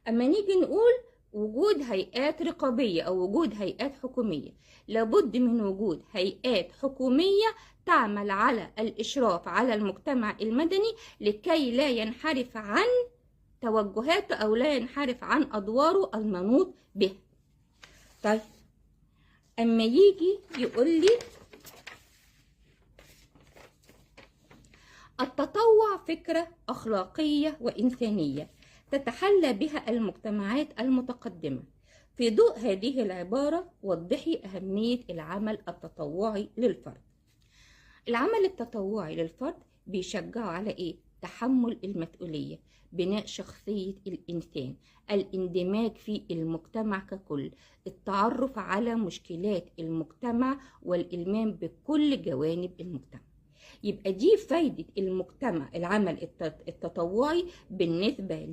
اما نيجي نقول وجود هيئات رقابية او وجود هيئات حكومية، لابد من وجود هيئات حكومية تعمل على الاشراف على المجتمع المدني لكي لا ينحرف عن توجهاته او لا ينحرف عن ادواره المنوط به. طيب اما يجي يقول لي التطوع فكرة أخلاقية وإنسانية تتحلى بها المجتمعات المتقدمة. في ضوء هذه العبارة وضحي أهمية العمل التطوعي للفرد. العمل التطوعي للفرد بيشجعه على إيه؟ تحمل المسؤولية، بناء شخصية الإنسان، الاندماج في المجتمع ككل، التعرف على مشكلات المجتمع والإلمام بكل جوانب المجتمع. يبقى دي فايدة المجتمع العمل التطوعي بالنسبة